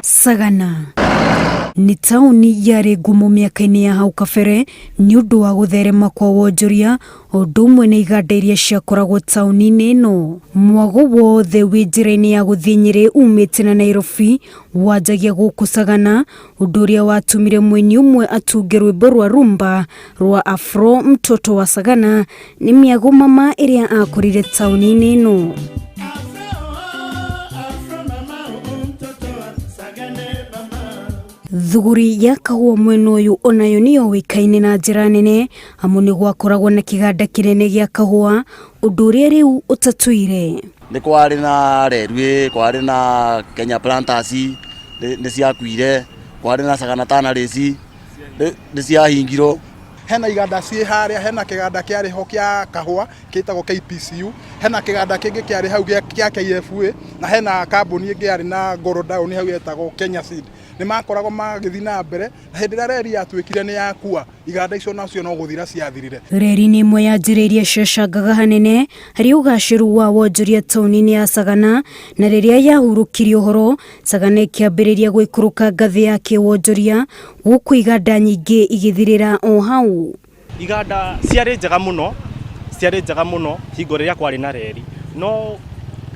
Sagana nĩ taũni yarĩ ngumo mĩaka-inĩ ya hau kabere nĩ ũndũ wa gũtherema kwa wonjoria o ũndũ ũmwe na iganda iria ciakoragwo taũni-inĩ ĩno. Mwago wothe wĩ njĩra-inĩ ya gũthiĩ Nyĩrĩ umĩte na Nairobi wanjagia gũkũ Sagana, ũndũ ũrĩa watũmire mũini ũmwe atunge rwĩmbo rwa rumba rwa Afro mtoto wa Sagana nĩ mĩago mama ĩrĩa akorire taũni-inĩ ĩno. Thũgũri ya kahũa mwena ũyũ onayo nĩ yoĩkaine na njĩra nene amu nĩ gwakoragwo na kĩganda kĩnene gĩa kahũa ũndũ ũrĩa rĩu ũtatũire. Nĩ kwarĩ na Railway, kwarĩ na Kenya Planters nĩ ciakuire, kwarĩ na Sagana Tanneries nĩ ciahingirwo. Hena iganda ciĩ harĩa, hena kĩganda kĩarĩ ho kĩa kahũa gĩtagwo KPCU, hena kĩganda kĩngĩ kĩarĩ hau kĩa KFA na hena kambuni ĩngĩ yarĩ na Ngoro Down hau yetagwo Kenya Seed. Nĩ makoragwo magĩthiĩ na mbere na hĩndĩ ĩrĩa reri yatuĩkire nĩ yakua, iganda icio nacio no gũthira ciathirire. Reri nĩ ĩmwe ya njĩra iria ciacangaga hanene harĩ ũgacĩru wa wonjoria taũni-inĩ ya Sagana, na rĩrĩa yahurũkirie ũhoro, Sagana ĩkĩambĩrĩria gũikũrũka ngathĩ ya kĩwonjoria, gũkũ iganda nyingĩ igĩthirĩra o hau. Iganda ciarĩ njega mũno, ciarĩ njega mũno hingo rĩrĩa kwarĩ na reri, no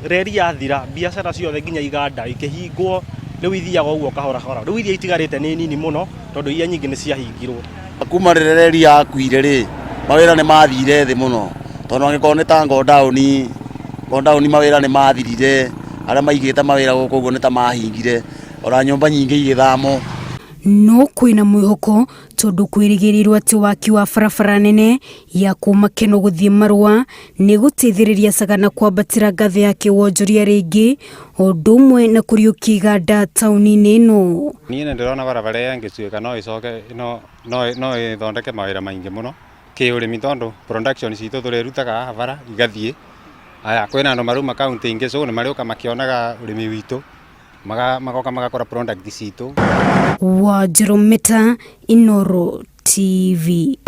reri yathira biacara ciothe nginya iganda ikĩhingwo, rĩu ithiaga ũguo kahora kahora, rĩu iria itigarĩte nĩ nini mũno tondũ iria nyingĩ nĩ ciahingirwo. Kuma rĩrĩa reri yakuire rĩ, mawĩra nĩ mathire thĩ mũno, tondũ angĩkorwo nĩ ta godown, godown mawĩra nĩ mathirire, arĩa maigĩte mawĩra gũkũ ũguo nĩ ta mahingire, ona nyũmba nyingĩ igĩthamwo. No kwĩna mwĩhoko tondũ kwĩrĩgĩrĩirwo atĩ waki wa barabara nene ya kuma Keno gũthiĩ Marũa nĩ gũteithĩrĩria Sagana kwambatĩra ngathĩ ya kĩwonjoria rĩngĩ o ũndũ ũmwe na kũriũkia iganda taũni-inĩ ĩno. Niĩ nĩ ndĩrona barabara ĩyo ĩngĩtuĩka no ĩcoke no no no ĩthondeke mawĩra maingĩ mũno kĩũrĩmi tondũ production citũ tũrĩrutaga haha bara igathiĩ. Haya kwĩna andũ marauma kaũntĩ ingĩ so nĩ marĩũka makĩonaga ũrĩmi witũ. Magoka magakora product citũ. Wanjirũ Mĩta, Inooro TV.